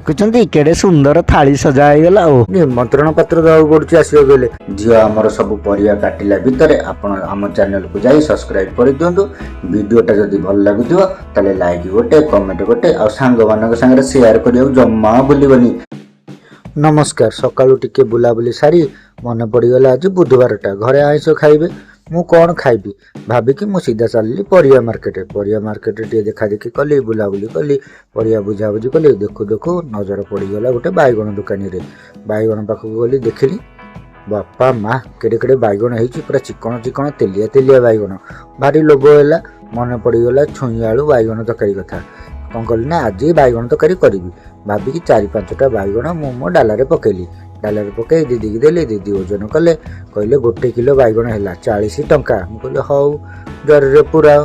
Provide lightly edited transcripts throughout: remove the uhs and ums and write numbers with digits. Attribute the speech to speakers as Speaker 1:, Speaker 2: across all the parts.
Speaker 1: ଦେଖୁଛନ୍ତି କେଡ଼େ ସୁନ୍ଦର ଥାଳି ସଜା ହେଇଗଲା। ଓ
Speaker 2: ନିମନ୍ତ୍ରଣ ପତ୍ର ଦେବାକୁ ପଡୁଛି ଆସିବାକୁ ହେଲେ।
Speaker 3: ଝିଅ ଆମର ସବୁ ପରିବା କାଟିଲା ଭିତରେ ଆପଣ ଆମ ଚ୍ୟାନେଲକୁ ଯାଇ ସବସ୍କ୍ରାଇବ୍ କରିଦିଅନ୍ତୁ। ଭିଡ଼ିଓଟା ଯଦି ଭଲ ଲାଗୁଥିବ, ତାହେଲେ ଲାଇକ୍ ଗୋଟେ, କମେଣ୍ଟ ଗୋଟେ ଆଉ ସାଙ୍ଗମାନଙ୍କ ସାଙ୍ଗରେ ସେୟାର କରିବାକୁ ଜମା ଭୁଲିବନି।
Speaker 2: ନମସ୍କାର। ସକାଳୁ ଟିକେ ବୁଲାବୁଲି ସାରି ମନେ ପଡ଼ିଗଲା, ଆଜି ବୁଧବାରଟା, ଘରେ ଆଇଁଷ ଖାଇବେ, ମୁଁ କ'ଣ ଖାଇବି ଭାବିକି ମୁଁ ସିଧା ଚାଲିଲି ପରିବା ମାର୍କେଟ। ପରିବା ମାର୍କେଟରେ ଟିକେ ଦେଖାଦେଖି କଲି, ବୁଲାବୁଲି କଲି, ପରିବା ବୁଝାବୁଝି କଲି। ଦେଖୁ ଦେଖୁ ନଜର ପଡ଼ିଗଲା ଗୋଟେ ବାଇଗଣ ଦୋକାନୀରେ। ବାଇଗଣ ପାଖକୁ ଗଲି, ଦେଖିଲି, ବାପା ମା, କେଡ଼େ କେଡ଼େ ବାଇଗଣ ହେଇଛି, ପୁରା ଚିକଣ ଚିକଣ ତେଲିଆ ତେଲିଆ ବାଇଗଣ। ଭାରି ଲୋଭ ହେଲା। ମନେ ପଡ଼ିଗଲା ଛୁଇଁ ଆଳୁ ବାଇଗଣ ତରକାରୀ କଥା। କ'ଣ କଲି ନା, ଆଜି ବାଇଗଣ ତରକାରୀ କରିବି ଭାବିକି ଚାରି ପାଞ୍ଚଟା ବାଇଗଣ ମୁଁ ମୋ ଡାଲାରେ ପକେଇଲି। ଡାଲାରେ ପକେଇ ଦିଦିକି ଦେଲି। ଦିଦି ଓଜନ କଲେ, କହିଲେ ଗୋଟେ କିଲୋ ବାଇଗଣ ହେଲା 40 ଟଙ୍କା। ମୁଁ କହିଲି ହଉ, ଜରିରେ ପୁରାଅ।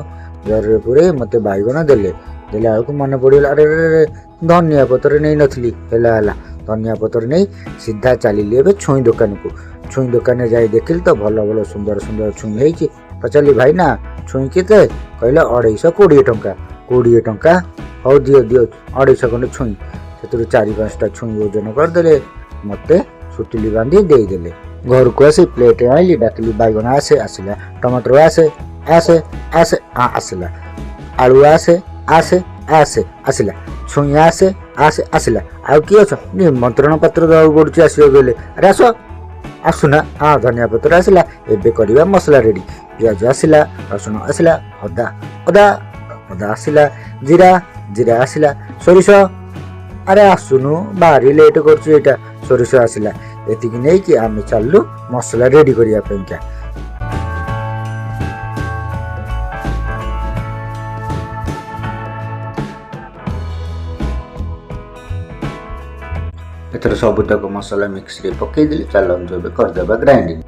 Speaker 2: ଜରିରେ ପୁରେଇ ମୋତେ ବାଇଗଣ ଦେଲେ। ଦେଲା ବେଳକୁ ମନେ ପଡ଼ିଗଲା, ଆରେ ଆରେ, ଧନିଆ ପତ୍ର ନେଇନଥିଲି। ହେଲା ହେଲା, ଧନିଆ ପତ୍ର ନେଇ ସିଧା ଚାଲିଲି ଏବେ ଛୁଇଁ ଦୋକାନକୁ। ଛୁଇଁ ଦୋକାନରେ ଯାଇ ଦେଖିଲି ତ ଭଲ ଭଲ ସୁନ୍ଦର ସୁନ୍ଦର ଛୁଇଁ ହେଇଛି। ପଚାରିଲି, ଭାଇନା, ଛୁଇଁ କେତେ? କହିଲେ 250 ଟଙ୍କା। 20 ଟଙ୍କା? ହଉ, ଦିଅ ଦିଅ 250 ଖଣ୍ଡେ ଛୁଇଁ। ସେଥିରୁ ଚାରି ପାଞ୍ଚଟା ଛୁଇଁ ଓଜନ କରିଦେଲେ, ମୋତେ ସୁତୁଲି ବାନ୍ଧି ଦେଇଦେଲେ। ଘରକୁ ଆସି ପ୍ଲେଟ୍ ଆଣିଲି, ଡାକିଲି, ବାଇଗଣ ଆସେ, ଆସିଲା। ଟମାଟର ଆସେ, ଆସେ, ଆସେ, ଆସିଲା। ଆଳୁ ଆସେ, ଆସେ, ଆସେ, ଆସିଲା। ଛୁଇଁ ଆସେ, ଆସେ, ଆସିଲା। ଆଉ କିଏ ଅଛ? ନିମନ୍ତ୍ରଣ ପତ୍ର ଦେବାକୁ ପଡୁଛି ଆସିବାକୁ ହେଲେ। ଆରେ ଆସ, ଆସୁନା। ହଁ, ଧନିଆ ପତ୍ର ଆସିଲା। ଏବେ କରିବା ମସଲା ରେଡ଼ି। ପିଆଜ ଆସିଲା, ରସୁଣ ଆସିଲା, ଅଦା, ଅଦା, ଅଦା ଆସିଲା, ଜିରା, ଜିରା ଆସିଲା, ସୋରିଷ, ଆରେ ଆସୁନୁ, ଭାରି ଲେଟ୍ କରୁଛୁ ଏଇଟା। ସୋରିଷ ଆସିଲା। ଏତିକି ନେଇକି ଆମେ ଚାଲିଲୁ ମସଲା ରେଡ଼ି କରିବା ପାଇଁକା।
Speaker 3: ଏଥର ସବୁତକ ମସଲା ମିକ୍ସିରେ ପକେଇଦେଲି। ଚାଲନ୍ତୁ ଏବେ କରିଦେବା ଗ୍ରାଇଣ୍ଡିଙ୍ଗ।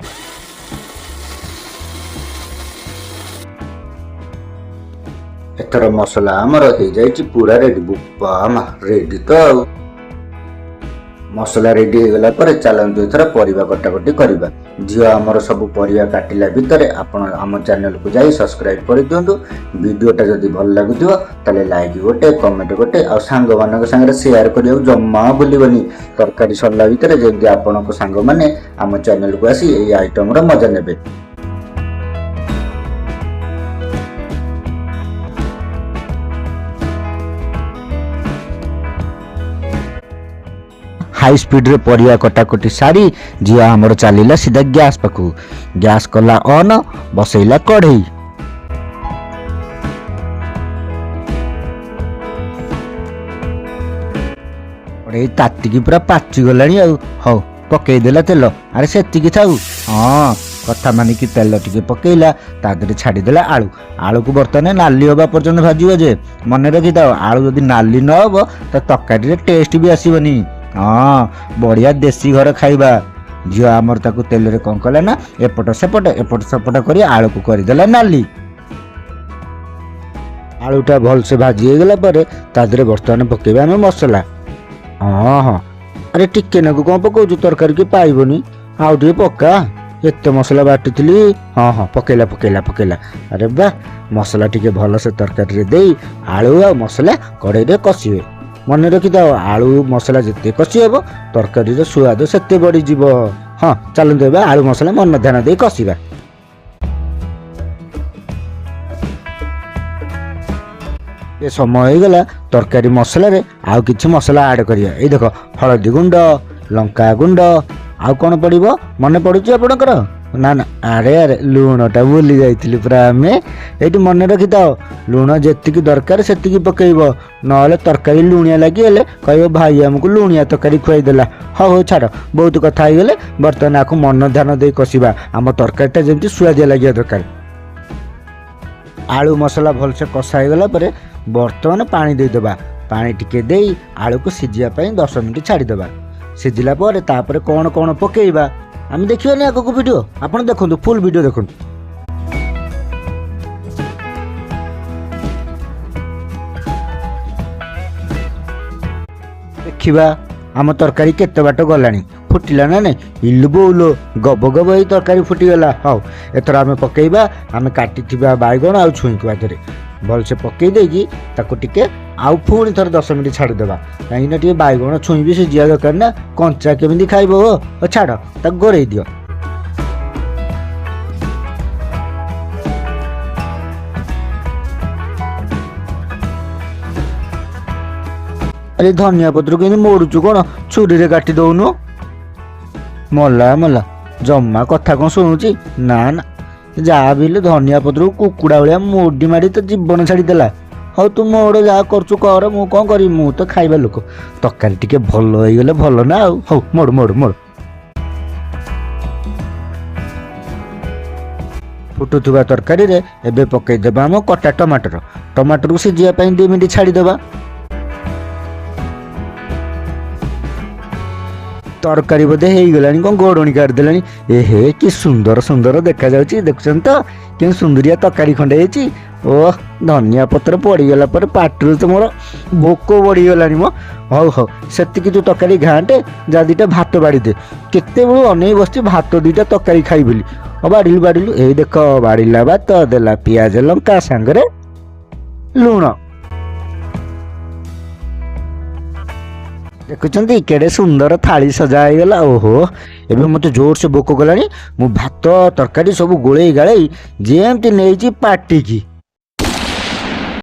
Speaker 3: ଏଥର ମସଲା ଆମର ହେଇଯାଇଛି ପୁରା ରେଡି। ବୁପା ମା, ରେଡି ତ ଆଉ। ମସଲା ରେଡି ହେଇଗଲା ପରେ ଚାଲନ୍ତୁ ଏଥର ପରିବା କଟାକଟି କରିବା। ଝିଅ ଆମର ସବୁ ପରିବା କାଟିଲା ଭିତରେ ଆପଣ ଆମ ଚ୍ୟାନେଲକୁ ଯାଇ ସବସ୍କ୍ରାଇବ୍ କରିଦିଅନ୍ତୁ। ଭିଡ଼ିଓଟା ଯଦି ଭଲ ଲାଗୁଥିବ, ତାହେଲେ ଲାଇକ୍ ଗୋଟେ, କମେଣ୍ଟ ଗୋଟେ ଆଉ ସାଙ୍ଗମାନଙ୍କ ସାଙ୍ଗରେ ସେୟାର କରିବାକୁ ଜମା ଭୁଲିବନି। ତରକାରୀ ସରିଲା ଭିତରେ ଯେମିତି ଆପଣଙ୍କ ସାଙ୍ଗମାନେ ଆମ ଚ୍ୟାନେଲକୁ ଆସି ଏଇ ଆଇଟମର ମଜା ନେବେ।
Speaker 1: ହାଇ ସ୍ପିଡରେ ପରିବା କଟାକଟି ସାରି ଝିଅ ଆମର ଚାଲିଲା ସିଧା ଗ୍ୟାସ୍ ପାଖକୁ। ଗ୍ୟାସ୍ କଲା ଅନ୍, ବସେଇଲା କଢ଼େଇ। କଢ଼େଇ ତାତିକି ପୁରା ପାଚିଗଲାଣି ଆଉ। ହଉ, ପକେଇଦେଲା ତେଲ। ଆରେ ସେତିକି ଥାଉ। ହଁ, କଥା ମାନିକି ତେଲ ଟିକେ ପକେଇଲା, ତା ଦେହରେ ଛାଡ଼ିଦେଲା ଆଳୁ। ଆଳୁକୁ ବର୍ତ୍ତମାନ ନାଲି ହେବା ପର୍ଯ୍ୟନ୍ତ ଭାଜିବ ଯେ। ମନେ ରଖିଥାଅ, ଆଳୁ ଯଦି ନାଲି ନ ହେବ ତ ତରକାରୀରେ ଟେଷ୍ଟ ବି ଆସିବନି। ହଁ, ବଢ଼ିଆ ଦେଶୀ ଘର ଖାଇବା। ଝିଅ ଆମର ତାକୁ ତେଲରେ କ'ଣ କଲା ନା, ଏପଟ ସେପଟ ଏପଟ ସେପଟ କରି ଆଳୁକୁ କରିଦେଲା ନାଲି। ଆଳୁଟା ଭଲସେ ଭାଜି ହେଇଗଲା ପରେ ତା ଦେହରେ ବର୍ତ୍ତମାନ ପକେଇବା ଆମେ ମସଲା। ହଁ, ଆରେ ଟିକେ ନାକୁ କ'ଣ ପକଉଛୁ? ତରକାରୀ କି ପାଇବନି, ଆଉ ଟିକେ ପକା, ଏତେ ମସଲା ବାଟିଥିଲି। ହଁ, ପକେଇଲା, ପକେଇଲା, ପକେଇଲା। ଆରେ ବା, ମସଲା ଟିକେ ଭଲସେ ତରକାରୀରେ ଦେଇ ଆଳୁ ଆଉ ମସଲା କଢ଼େଇରେ କଷିବେ। ମନେ ରଖିଥାଅ, ଆଳୁ ମସଲା ଯେତେ କଷି ହେବ, ତରକାରୀର ସୁଆଦ ସେତେ ବଢ଼ିଯିବ। ହଁ, ଚାଲନ୍ତୁ ଏବେ ଆଳୁ ମସଲା ମନ ଧ୍ୟାନ ଦେଇ କଷିବା। ଏ ସମୟ ହେଇଗଲା ତରକାରୀ ମସଲାରେ ଆଉ କିଛି ମସଲା ଆଡ଼୍ କରିବା। ଏଇ ଦେଖ, ହଳଦୀ ଗୁଣ୍ଡ, ଲଙ୍କା ଗୁଣ୍ଡ, ଆଉ କ'ଣ ପଡ଼ିବ ମନେ ପଡ଼ୁଛି ଆପଣଙ୍କର? ନା ନା, ଆରେ ଆରେ, ଲୁଣଟା ଭୁଲି ଯାଇଥିଲି ପୁରା ଆମେ। ଏଇଠି ମନେ ରଖିଥାଅ, ଲୁଣ ଯେତିକି ଦରକାର ସେତିକି ପକେଇବ, ନହେଲେ ତରକାରୀ ଲୁଣିଆ ଲାଗିଗଲେ କହିବ ଭାଇ ଆମକୁ ଲୁଣିଆ ତରକାରୀ ଖୁଆଇଦେଲା। ହଉ ହଉ, ଛାଡ଼, ବହୁତ କଥା ହେଇଗଲେ। ବର୍ତ୍ତମାନ ଆକୁ ମନ ଧ୍ୟାନ ଦେଇ କଷିବା। ଆମ ତରକାରୀଟା ଯେମିତି ସୁଆଦିଆ ଲାଗିବା ଦରକାର। ଆଳୁ ମସଲା ଭଲସେ କଷା ହେଇଗଲା ପରେ ବର୍ତ୍ତମାନ ପାଣି ଦେଇଦେବା। ପାଣି ଟିକେ ଦେଇ ଆଳୁକୁ ସିଝିବା ପାଇଁ 10 ମିନିଟ୍ ଛାଡ଼ିଦେବା। ସିଝିଲା ପରେ ତାପରେ କ'ଣ କ'ଣ ପକେଇବା ଆମେ ଦେଖିବାନି ଆଗକୁ ଭିଡ଼ିଓ। ଆପଣ ଦେଖନ୍ତୁ, ଫୁଲ୍ ଭିଡ଼ିଓ ଦେଖନ୍ତୁ। ଦେଖିବା ଆମ ତରକାରୀ କେତେ ବାଟ ଗଲାଣି, ଫୁଟିଲା ନା ନାଇଁ। ଇଲୁ ବୋଉଲୋ, ଗବ ଗବ ଏଇ ତରକାରୀ ଫୁଟିଗଲା। ହଉ, ଏଥର ଆମେ ପକେଇବା ଆମେ କାଟିଥିବା ବାଇଗଣ ଆଉ ଛୁଇଁକୁ। ଆଦେହରେ ଭଲସେ ପକେଇ ଦେଇକି ତାକୁ ଟିକେ ଆଉ ପୁଣି ଥରେ 10 ମିନିଟ୍ ଛାଡ଼ିଦେବା, କାହିଁକିନା ଟିକେ ବାଇଗଣ ଛୁଇଁ ବି ସିଝିବା ଦରକାର ନା, କଞ୍ଚା କେମିତି ଖାଇବ? ଓ ଛାଡ଼, ତାକୁ ଘୋଡ଼େଇ ଦିଅ। ଆରେ ଧନିଆ ପତ୍ର କେମିତି ମୋଡ଼ୁଛୁ କ'ଣ? ଛୁରୀରେ କାଟି ଦଉନୁ। ମଲା ମଲା, ଜମା କଥା କ'ଣ ଶୁଣୁଛି? ନା ନା, ଯାହା ବି ହେଲେ ଧନିଆ ପତ୍ରକୁ କୁକୁଡ଼ା ଭଳିଆ ମୋଡ଼ି ମାଡ଼ି ତ ଜୀବନ ଛାଡ଼ିଦେଲା। ହଉ, ତୁ ମୋଡ଼, ଯାହା କରୁଛୁ କର, ମୁଁ କ'ଣ କରିବି? ମୁଁ ତ ଖାଇବା ଲୋକ। ତରକାରୀ ଟିକେ ଭଲ ହେଇଗଲେ ଭଲ ନା ଆଉ। ହଉ, ମୋଡ଼ ମୋଡ଼ ମୋଡ଼। ଫୁଟୁଥିବା ତରକାରୀରେ ଏବେ ପକେଇଦେବା ଆମ କଟା ଟମାଟର। ଟମାଟରକୁ ସିଝିବା ପାଇଁ 2 ମିନିଟ୍ ଛାଡ଼ିଦେବା। ତରକାରୀ ବୋଧେ ହେଇଗଲାଣି, କ'ଣ ଗୋଡ଼ଣି କାଢ଼ିଦେଲାଣି। ଏହେ, କି ସୁନ୍ଦର ସୁନ୍ଦର ଦେଖାଯାଉଛି, ଦେଖୁଛନ୍ତି ତ କେଉଁ ସୁନ୍ଦରିଆ ତରକାରୀ ଖଣ୍ଡେ ହେଇଛି। ଓହ, ଧନିଆ ପତ୍ର ପଡ଼ିଗଲା ପରେ ପାଟିରୁ ତ ମୋର ଭୋକ ବଢ଼ିଗଲାଣି ମ। ହଉ ହଉ, ସେତିକି ତୁ ତରକାରୀ ଘାଣ୍ଟେ, ଯା 2ଟା ଭାତ ବାଢ଼ିଦେ। କେତେବେଳୁ ଅନେଇ ବସିଛି ଭାତ 2ଟା ତରକାରୀ ଖାଇ ବୋଲି। ହଉ, ବାଢ଼ିଲୁ ବାଢ଼ିଲୁ। ଏଇ ଦେଖ, ବାଢ଼ିଲା ଭାତ, ଦେଲା ପିଆଜ ଲଙ୍କା ସାଙ୍ଗରେ ଲୁଣ। ଦେଖୁଛନ୍ତି କେଡ଼େ ସୁନ୍ଦର ଥାଳି ସଜା ହେଇଗଲା। ଓହୋ, ଏବେ ମୋତେ ଜୋରସେ ଭୋକ କଲାଣି। ମୁଁ ଭାତ ତରକାରୀ ସବୁ ଗୋଳେଇ ଗାଳେଇ ଯେମିତି ନେଇଛି ପାଟିକି।